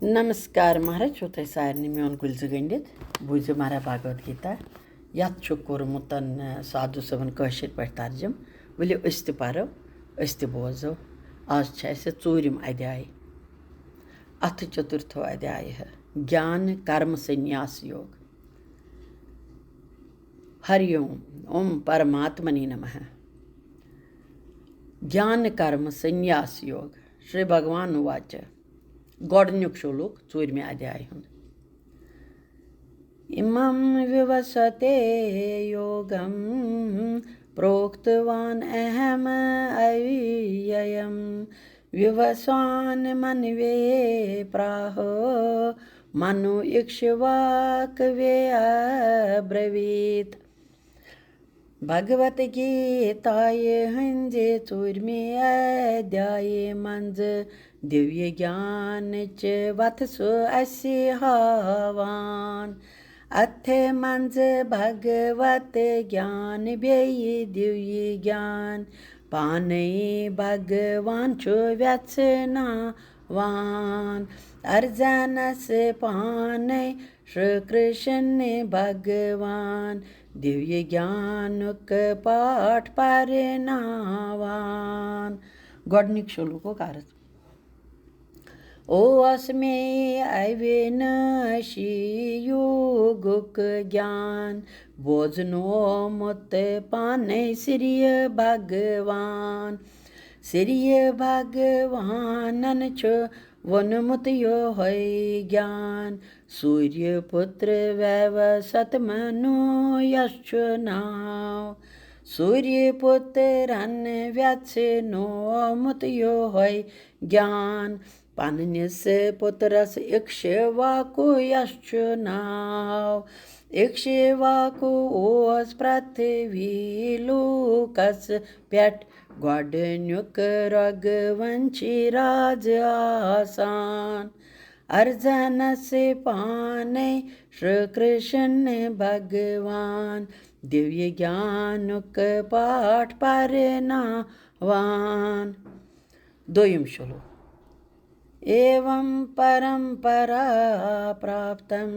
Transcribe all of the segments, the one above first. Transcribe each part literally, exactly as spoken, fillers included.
نمسکار مہراج، چھُو تۄہہِ سارنٕے میون کُلۍ زٕ گٔنٛڈِتھ۔ بوٗزِو مہراج بھگوت گیٖتا۔ یَتھ چھُ کوٚرمُت، اَ، سادھو صٲبن کٲشِر پٲٹھۍ ترجمہٕ۔ ؤلِو أسۍ تہِ پَرو، أسۍ تہِ بوزو۔ آز چھِ اَسہِ ژوٗرِم ادھیاے۔ اَتھ چتُرتھو ادھیایہ، گیان کرم سنیاس یوگ۔ ہری اوم، اوم پرماتمنے نمہ۔ گیان کرم سنیاس یوگ۔ شری بھگوان واچ۔ گۄڈٕنیُک شلوک ژوٗرمہِ ادھیایہِ ہُنٛد۔ امم ویوسوتے یوگم پروکتوان اہم اویم۔ ویوسوان منوے پراہو منو اکشواکوے ابرویت۔ بھگوت گیتایہِ ہٕنٛزِ ژوٗرمہِ ادھیایہِ منٛز دیویہ گیانٕچ وتھ سُہ اسہِ ہاوان۔ اتھ منٛز بھگوت گیان بیٚیہِ دیویہ گیان پانے بھگوان چھُ ویژھناوان۔ ارزنس پانے شری کرشن بھگوان دیویہ گیانُک پاٹھ پرناوان۔ گۄڈٕنیُک شلوک گوٚو عرض۔ اوس مے اویناشی یوگُک گیان بوزنومُت پانے سری بھگوان۔ سری بھگوانن چھُ ووٚنمُت یوہے گیان۔ سوریہ پُتر ویوسوت منو یس چھُ ناو۔ سوریہ پُترن ویژھنومُت یوہے گیان۔ پننِس پُترس اکشواکو یس چھُ ناو۔ اکشواکو اوس پرتھوی لوکس پٮ۪ٹھ گۄڈٕنیُک رگونشی راز آسان۔ ارزنس پانے شری کرشن بھگوان دیویہ گیانُک پاٹھ پرناوان۔ دوٚیِم شلوک۔ ایوم پرمپرا پراپتم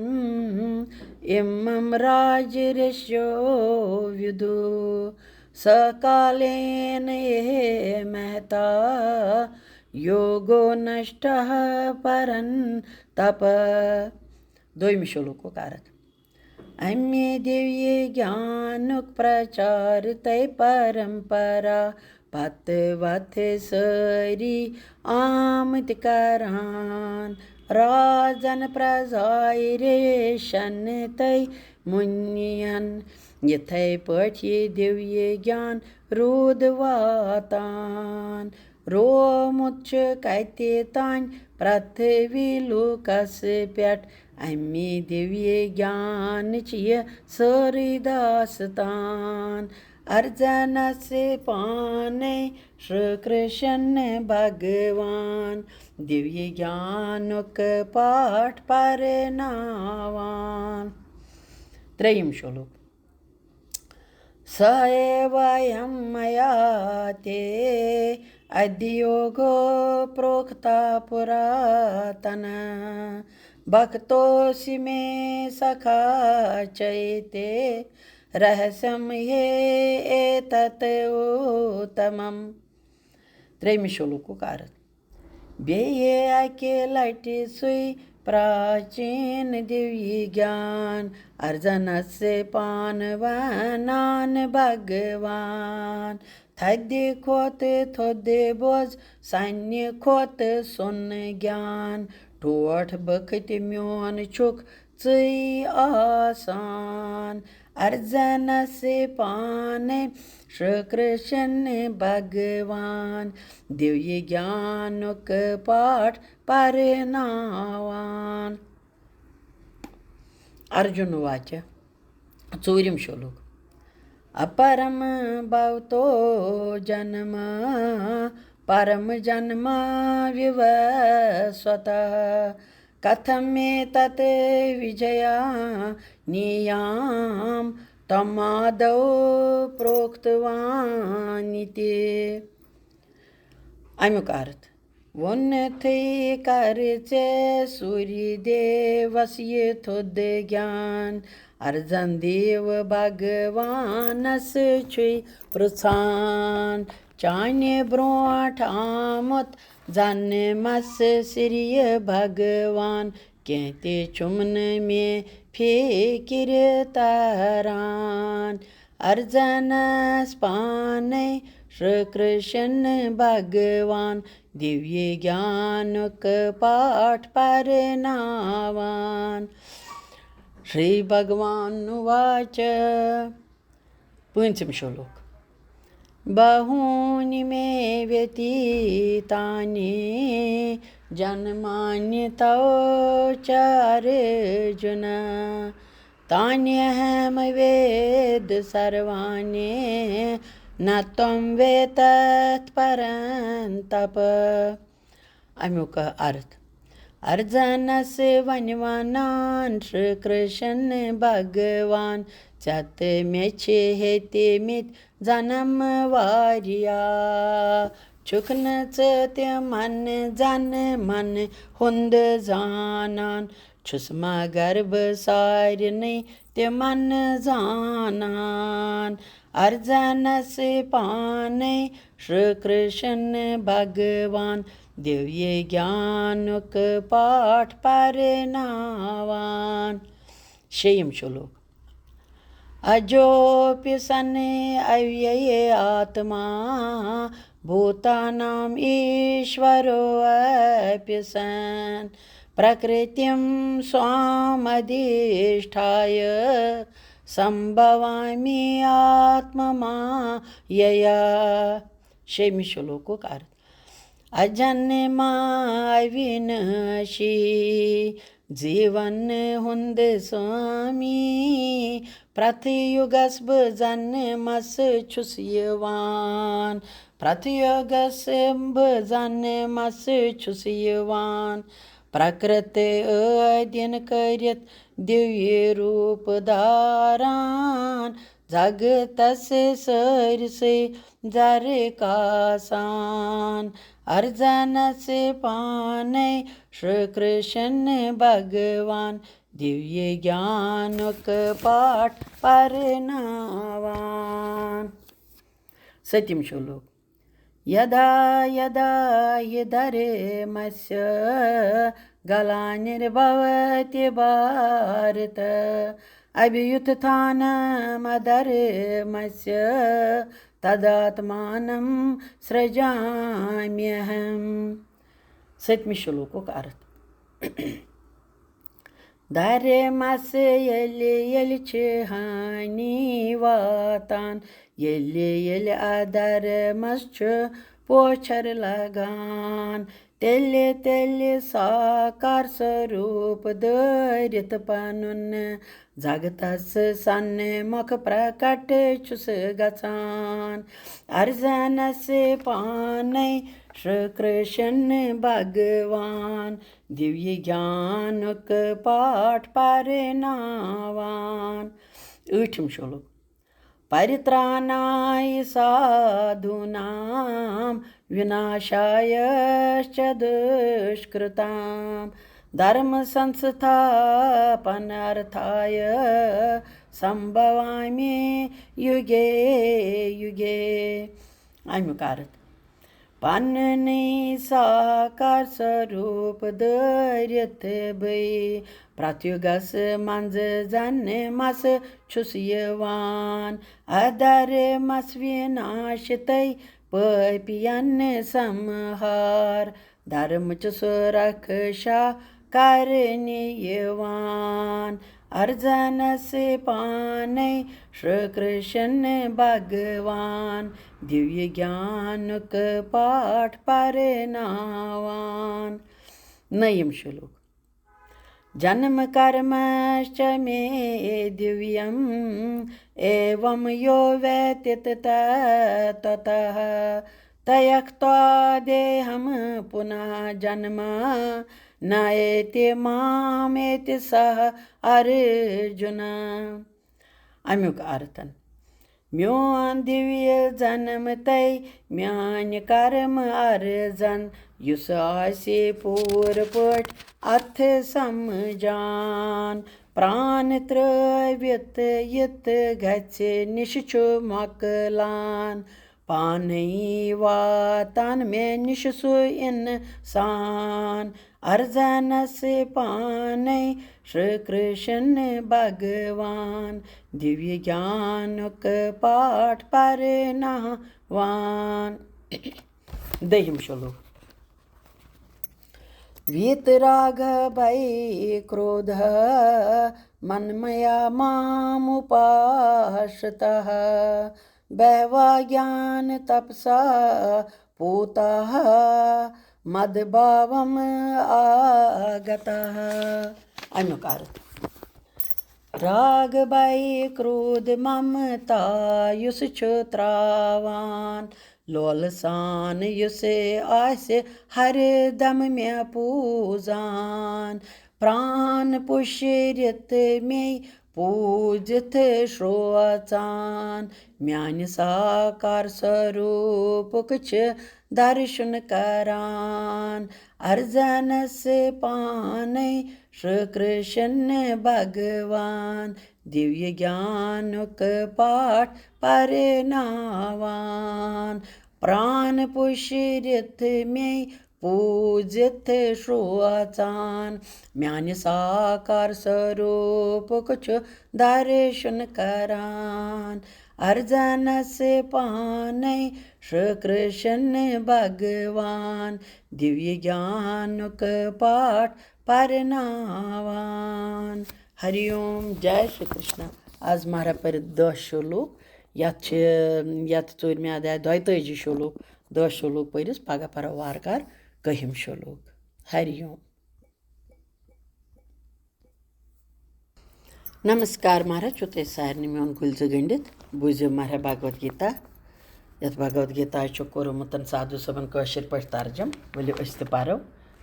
امم راج رشیو ودو۔ سکالین یہ مہتا یوگو نشٹہ پرن تپ۔ دوٚیمہِ شلوکُک عرض۔ اَمہِ دیویہ گیانُک پرچار تہٕ پرمپرا پتہٕ وتھٕ سٲری آمٕتۍ کران۔ رازن پرزایہِ ریشن تہٕ مُنین۔ یِتھے پٲٹھۍ یہِ دیویہ گیان روٗد واتان۔ رومُت چھُ کتہِ تانۍ پرتھوی لوکس پٮ۪ٹھ اَمہِ دیویہ گیانٕچ یہِ سٲرٕے داستان۔ ارزنس پانے شری کرشن بھگوان دیویہ گیانُک پاٹھ پرناوان۔ ترٛیٚیِم شلوک۔ स एवायं मया ते अद्य योगो प्रोक्ता पुरातन। भक्तोऽसि मे सखा चैते रहस्यं ह्येतत् उत्तमम्। ترٛیٚیِمہِ شلوکُک عرض۔ بیٚیہِ اَکہِ لَٹہِ سُے پرٛاچیٖن دیوی گیان، ارزنس پان ونان بھگوان۔ تھدِ کھۄتہٕ تھوٚد بوز، سنہِ کھۄتہٕ سوٚن گیان۔ ٹوٹھ بٔکھتِ میون چھُکھ ژٕے آسان۔ ارزنس پانے شری کرشن بھگوان، دیوی گیانُک پاٹھ پرناوان۔ ارجُن واچ۔ ژوٗرِم شلوک۔ اپرم بھوتو جنم پرم جنم ویوسوتہ، کتھم ایتت وجانییام تمادو پروکتوانیتی۔ امیُک ارتھ۔ ووٚنتھٕے کر ژےٚ سوٗری دیوس یہِ تھوٚد گیان۔ ارزن دیو بھگوانس چھُے پرٛژھان، چانہِ برونٛٹھ آمُت زنہٕ مس سِریہِ بھگوان، کینٛہہ تہِ چھُم نہٕ مےٚ فِکرِ تران۔ ارزنس پانے شری کرشن بھگوان، دیویہ گیانُک پاٹھ پرناوان۔ شری بھگوان واچ۔ پوٗنٛژِم شلوک۔ بہوٗنی مے ویتی تانی جنمانی تَو چ ارجُن، تانیہم وید سروانی نہ تم ویدتھ پرنتپ۔ اَمیُک ارتھ۔ ارزنس وۄنۍ ونان شری کرشن بھگوان، ژےٚ تہٕ مےٚ چھِ ہیٚتمٕتۍ جنم واریاہ، چھُکھ نہٕ ژٕ تِمن زنہٕ من ہُنٛد زانان، چھُس مگر بہٕ سارنٕے تِمن زانان۔ ارزنس پانے شری کرشن بھگوان، دیویہ گیانُک پاٹھ پرناوان۔ شیٚیِم شلوک۔ اجوپی سن اویے آتما بھوتانام ایشورو اپی سن، پرکرتیم سوام ادھیشٹھایہ سمبھوامی آتما ماییا۔ شیٚمہِ شلوکُک ارتھ۔ اجنما اوِناشی جیون ہُنٛد سوامی، پرٛتھ یُگس بہٕ جنمس چھُس یِوان، پرٛتھ یُگس بہٕ جنمس چھُس یِوان، پرٛکرت ٲدیٖن کٔرِتھ دیوی روٗپ دھاران، جگتس سٲرسٕے زر کاسان۔ ارزنس پانے شری کرشن بھگوان، دیوی گیانُک پاٹھ پرناوان۔ سٔتِم شلوک۔ یدا یدا ہی دھرمسیہ گلانربھوتی بھارت، ابھیُتتھانم ادھرمسیہ تداتمانم سرجامیہم۔ سٔتمہِ شلوکُک ارتھ۔ دھرمس ییٚلہِ ییٚلہِ چھِ ہانی واتان، ییٚلہِ ییٚلہِ ادھرمس چھُ پوچھر لگان، تیٚلہِ تیٚلہِ ساکار سوروٗپ دٲرِتھ پنُن جگتس سنمُکھ پرکٹ چھُس گژھان۔ ارزنس پانے شری کرشن بھگوان، دیوی گیانُک پاٹھ پرناوان۔ ٲٹھِم شلوک۔ پرترانایہ سادھونام وناشایہ چ دشکرتام، دھرم سنستھاپنارتھایہ سمبھوامی یُگے یُگے۔ اَمیُک ارتھ۔ پننُے ساکار سوروٗپ دٲرِتھ بٕے پرٛتھ یُگس منٛز جنمس چھُس یِوان، ادھرمس وِناشتَے پٲپین سمہار، دھرمچ سُرکشا کرنہِ یِوان۔ ارزنس پانے شری کرشن بھگوان، دیوی گیانُک پاٹھ پرناوان۔ نٔیِم شلوک۔ جنم کرمشچ مے دیویم ایوم یو ویتیت تتتہ، تیکتوا دیہم پنہ جنم نیتی مامیتی سہ ارجن۔ اَمیُک ارتھن۔ میون دِوِ جنم تۄہہِ میانہِ کرم ارزن، یُس آسہِ پوٗرٕ پٲٹھۍ اتھٕ سمجان۔ پران ترٲوِتھ یِتھ گژھِ نِش چھُ مۄکلان، پانے واتان مےٚ نِش سُہ انسان۔ ارزنس پانے شری کرشن بھگوان، دِوِ گیانُک پاٹھ پرناوان۔ دٔہِم شلوک۔ ویٖتراگبھے کرودا منمیا مام اُپاشتاہ، بھیوا گیان تپسا پوتاہ مد بھاوم آگتاہ۔ اَمیُک عرض۔ راگ بھے کرودھ ممتا یُس چھُ تراوان، لولہٕ سان یُس آسہِ ہر دم مےٚ پوٗزان۔ پران پُشرِتھ مے پوٗزِتھ شروژان، میانہِ ساکار سوروپُک چھِ درشن کران۔ ارزنس پانے شری کرشن بھگوان، دِوِ گیانُک پاٹھ پرناوان۔ پران پُشرِتھ مے پوٗزِتھ شروژان، میانہِ ساکار سوروپُک چھُ درشن کران۔ ارزنس پانے شری کرشن بھگوان، دِوِ گیانُک پاٹھ پرناوان۔ ہری اوم، جے شری کرشنا۔ آز مہرا پٔرِتھ دہ شلوک، یتھ چھِ، یتھ ژوٗرمہِ ادایہِ دۄیتٲجی شلوک، دہ شلوک پٔرِس، پگاہ پرو وارٕ کارٕ کٔہِم شلوک۔ ہری اوم۔ نمسکار مہراج، چھُ تۄہہِ سارنٕے میون گُلۍ زٕ گٔنٛڈِتھ۔ بوٗزِو مہراج بھگوت گیتا، یتھ بھگوت گیتا چھُ کوٚرمُت سادھو صٲبن کٲشِر پٲٹھۍ ترجم۔ ؤلِو أسۍ تہِ پرو،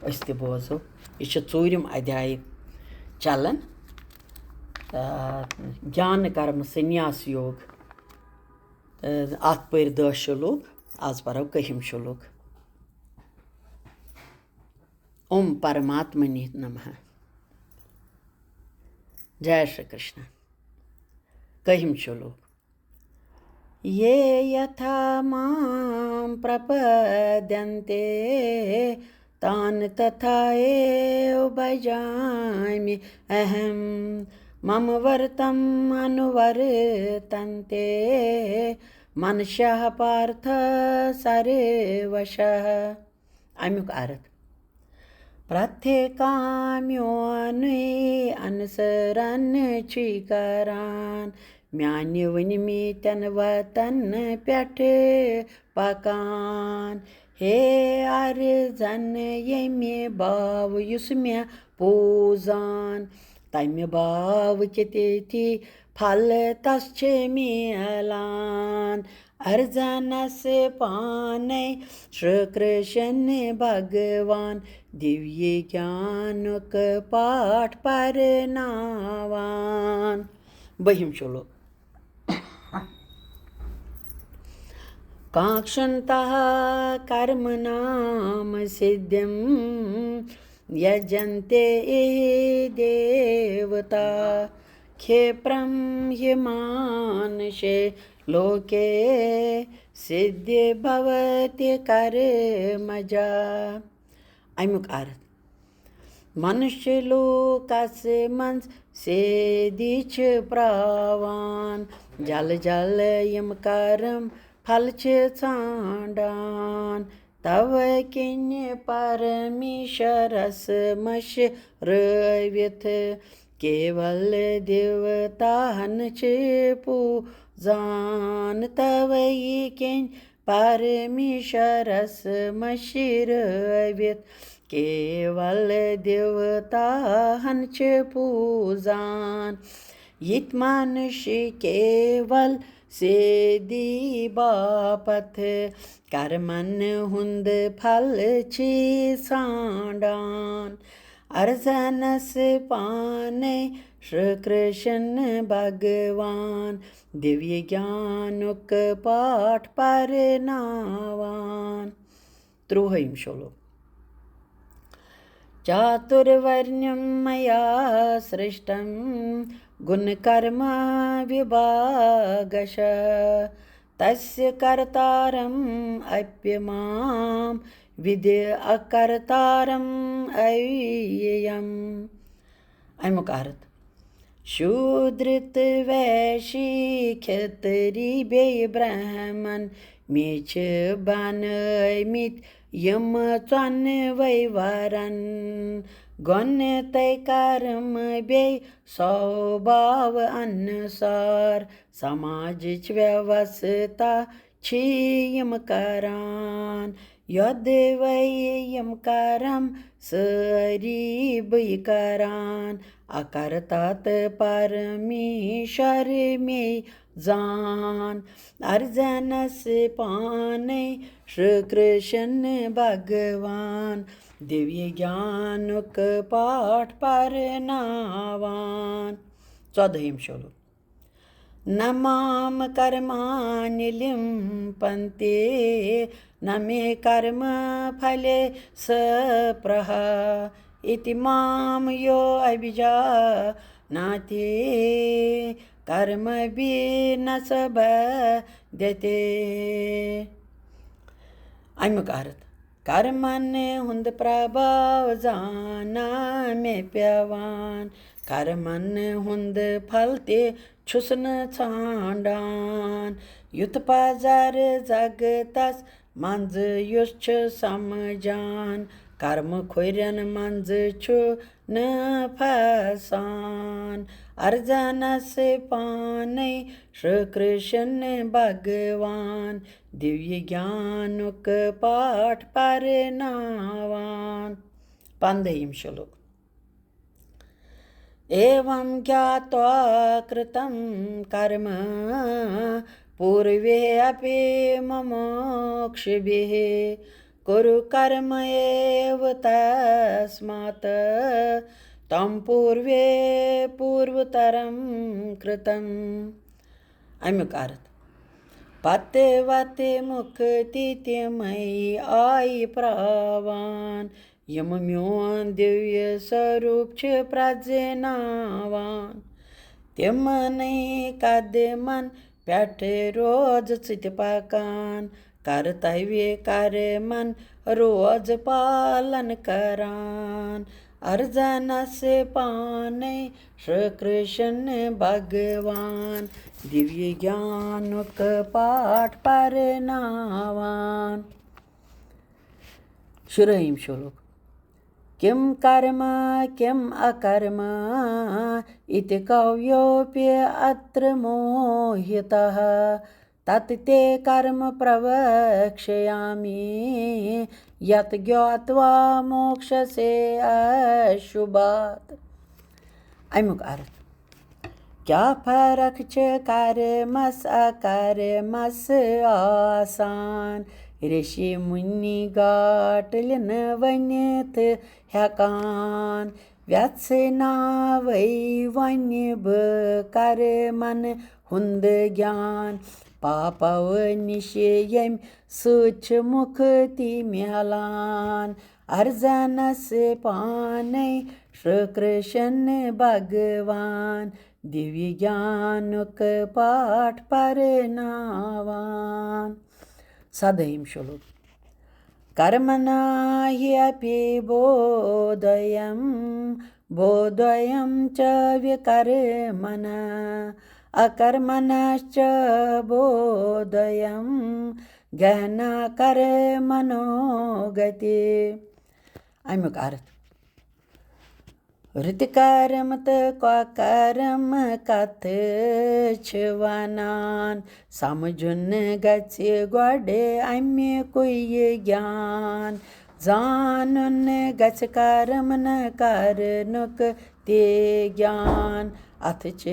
أسۍ تہِ بوزو۔ یہِ چھُ ژوٗرِم ادھیاے چلان، آ، گیان کرم سنیاس یوگ۔ آ، اتھ پٔرۍ دہ شلوک، آز پرو کٔہِم شلوک۔ اوم پرماتمنی نمہ۔ جے شری کرشنا۔ کٔہِم شلوک۔ یہ یتھا مام پرپدنتے، تان تتھا ایو بھجامی اہم۔ مم ورتم انورتنتے، منشہ پارتھ سروشہ۔ اَمیُک عرض۔ پرٛتھیکا میونُے انسرن چھُے کران، میانہِ ؤنمٕتٮ۪ن وتن پٮ۪ٹھ پکان۔ ہے ارزن ییٚمہِ باو یُس مےٚ پوٗزان، تمہِ باو کہِ تیتھی پھل تس چھِ میلان۔ ارزنس پانے شری کرشن بھگوان، دیوی گیانُک پاٹھ پرناوان۔ بٔہِم شلوک۔ کاکشنتہ کرم نام سدھم یجنتے اے دیوتا، کھیپرم ہی مانشے لوکے سدھی بھوتی کرمجا۔ اَمیُک عرض۔ منشیہ لوکس منٛز سیدی چھِ پراوان، جل جل یِم کرم پھل چھِ ژھانڈان۔ توے کِنۍ پرمیشورس مٔشرٲوِتھ کیول دیوتاہن چھِ پوٗزان۔ توے کِنۍ پرمیشورس مٔشرٲوِتھ کیول دیوتاہن چھِ پوٗزان۔ یِتھ منشی کیول سیدی باپتھ کرمن ہُنٛد پھل چھِ ژھانڈان۔ ارزنس پانے شری کرشن بھگوان، دیویہ گیانُک پاٹھ پرناوان۔ ترٛوہٲیِم شلوک۔ چاتُرورنیم میا سرشٹم گُن کرم وبھاگش، تسیہ کرتارم اپیہ مام ودی اکرتارم اویم۔ امیُک ارتھ۔ شودر تہٕ ویشی، کھتری بیٚیہِ برہمن، مےٚ چھِ بنٲومٕتۍ یِم ژۄنوَے ورن۔ گۄنہٕ تہٕ کرم بیٚیہِ سوباو انُسار، سماجٕچ ویوستھا چھِ یِم کران۔ یۄدوَے یِم کرم سٲری بٕے کران، اکرتا تہٕ پرمیشور مے زان۔ ارزنس پانے شری کرشن بھگوان، دیویہ گیانُک پاٹھ پرناوان۔ ژۄدٲہِم شلوک۔ نہ مام کرمانی لمپنتے، نہ مے کرم پھلے سپرہا۔ اتی مام یو ابھجاناتی، کرمبھی نہ سہ بدھتے۔ امیُک ارتھ۔ کرمن ہُنٛد پربھاو زانان مےٚ پیوان، کرمن ہُنٛد پھل تہِ چھُس نہٕ ژھانڈان۔ یُتھ پزر جگتس منٛز یُس چھُ سمجھان، کرمہٕ کھُرٮ۪ن منٛز چھُ نہٕ پھسان۔ ارزنس پانے شری کرشن بھگوان، دیویہ گیانُک پاٹھ پرناوان۔ پندٲہِم شلوک۔ ایوم گیاتوا کرتم کرم پوروے اپی مموکشبھی، کورو کرم ایو تسمات تم پوروے پوروترم کرتم۔ امیُک ارتھ۔ پتہٕ وتہٕ مُکتی تِمے آیہِ پراوان، یِم میون دیویہ سوروپ چھِ پرزناوان۔ تِمنٕے قدمن پٮ۪ٹھ روز ژٕ تہِ پکان، کرتویہ کرمن روز پالن کران۔ ارزنس پانے شری کرشن بھگوان، دیویہ گیانُک پاٹھ پرناوان۔ شُرٲہِم شلوک۔ کم کرم کم اکرم اتی کویوپی اتر موہتہ، تت تے کرم پروکشیامی یت گیاتوا موکشسے اشوبھات۔ امیُک ارتھ۔ کیٛاہ فرق چھِ کرمس اکرمس آسان؟ رشی مُنی گاٹلِن ؤنِتھ ہٮ۪کان۔ وٮ۪ژھناوَے وۄنۍ بہٕ کرمن ہُنٛد گیان، پاپو نِش ییٚمہِ سۭتۍ چھِ مُکتی میلان۔ ارزنس پانے شری کرشن بھگوان، دیویہ گیانُک پاٹھ پرناوان۔ سدٲہِم شلوک۔ کرمنا ہی اپی بودھویم، بودھویم چ وکرمنا، اکرمناشچ بودھویم، گہنا کرمنو گتی۔ امیُک ارتھ۔ رٕتہِ کرم تہٕ کۄکرم کتھ چھِ ونان، سمجھُن گژھِ گۄڈٕ امیُکُے یہِ گیان۔ زانُن گژھِ کرم نہٕ کرنُک تہِ گیان، اتھ چھِ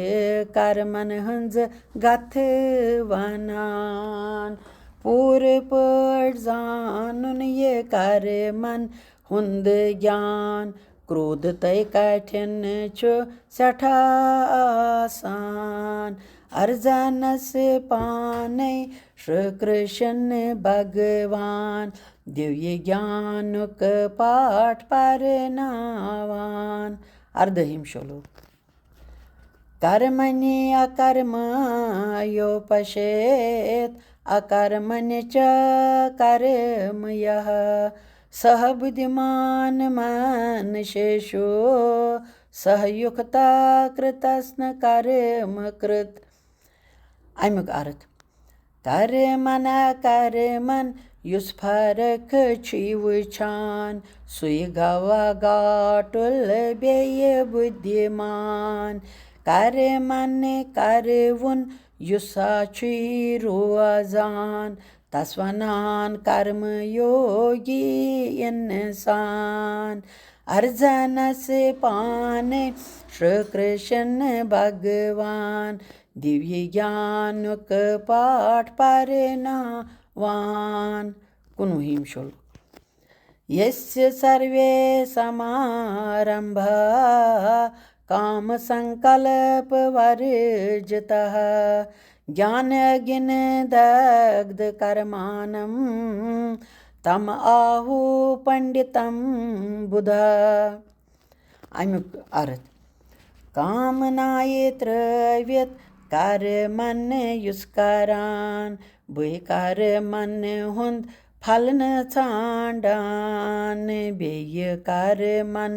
کرمن ہٕنٛز گتھ ونان۔ پوٗرٕ پٲٹھۍ زانُن یہِ کرمن ہُنٛد گیان، کرودھ تۄہہِ کٹھِن چھُ سٮ۪ٹھاہ آسان۔ ارزنس پانے شری کرشن بھگوان، دیویہ گیانُک پاٹھ پرناوان۔ اردٲہِم شلوک۔ کرمنی اکرمایو پشیت، اکرمنی چ کرمیہ۔ سہ بدھیمان منشیشو، سہ یوکتا کرتس نہ کرم کرت۔ امیُک ارتھ۔ کرمن اکرمن یُس فرق چھُے وٕچھان، سُے گوا گاٹُل بیٚیہِ بُدھیمان۔ کرمن کرٕوُن یُس سا چھُے روزان، تس ونان کرم یوگی انسان۔ ارزنس پانے شری کرشن بھگوان، دیویہ گیانُک پاٹھ پرناوان۔ کُنوُہِم شلوک۔ یسیہ سروے سمارمبھا کام سنکلپ ورجتہ، گیان اگن دگدھ کرمانم، تم آہو پنڈتم بدھا۔ امیُک ارتھ۔ کامنایہِ ترٲوِتھ کرمن یُس کران، بہٕ کرمن ہُنٛد پھل نہٕ ژھانڈان، بیٚیہِ کرمن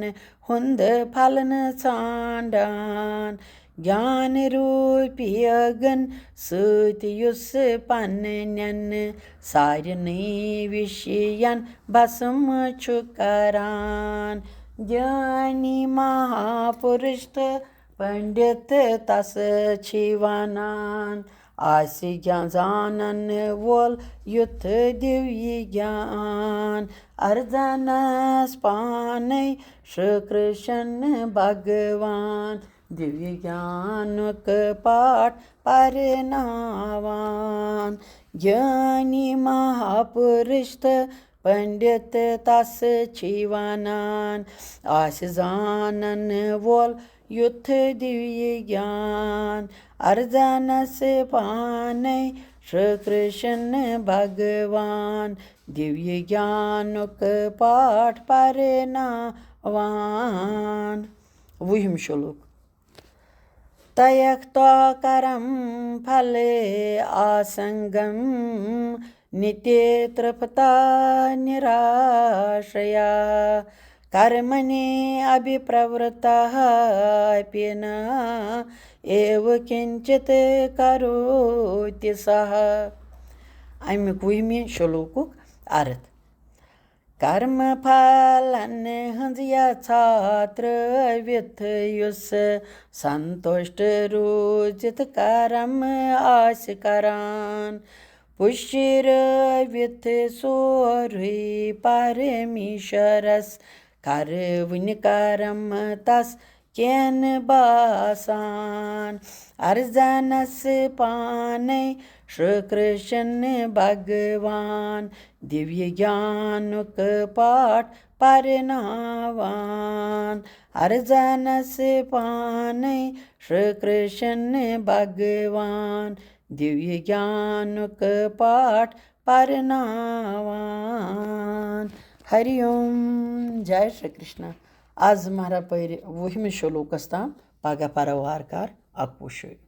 ہُنٛد پھل نہٕ ژھانڈان۔ گیان روٗپی اگن سۭتۍ یُس پننٮ۪ن سارنٕے وِشین بھسم چھُ کران۔ گیانی مہاپُرش تہٕ پنڈت تس چھِ ونان، آسہِ گیان زانن وول یُتھ دیویہ گیان۔ ارزنس پانے شری کرشن بھگوان، دیویہ گیانُک پاٹھ پرناوان۔ گیانی مہاپُرش تہٕ پنڈت تس چھِ ونان، آسہِ زانن وول یُتھ دیویہ گیان۔ ارزنس پانے شری کرشن بھگوان، دیویہ گیانُک پاٹھ پرناوان۔ وُہِم شلوک۔ تیکتوا کرم پھلے آسنگم، نتیہ ترپتا نراشیا، کرمنی ابھیپروتہ اپی نہ ایو کنچت کروتی سہ۔ امیُک وُہمہِ شلوکُک ارتھ۔ کرم پھلن ہٕنٛز یژھا ترٲوِتھ یُس سنتوشٹ روٗزِتھ کرم آسہِ کران، پُشرٲوِتھ سورُے پرمیشورس کرٕوٕنۍ کرم تس کینٛہہ نہٕ باسان۔ ارزنس پانے شری کرشن بھگوان، دیویہ گیانُک پاٹھ پرناوان۔ ارزنس پانے شری کرشن بھگوان، دیویہ گیانُک پاٹھ پرناوان۔ ہری اوم۔ جے شری کرشنا۔ از مہرا پٔرۍ وُہمِس شلوکس تام، پگاہ پرو وارٕ کار اکوُہ شوے۔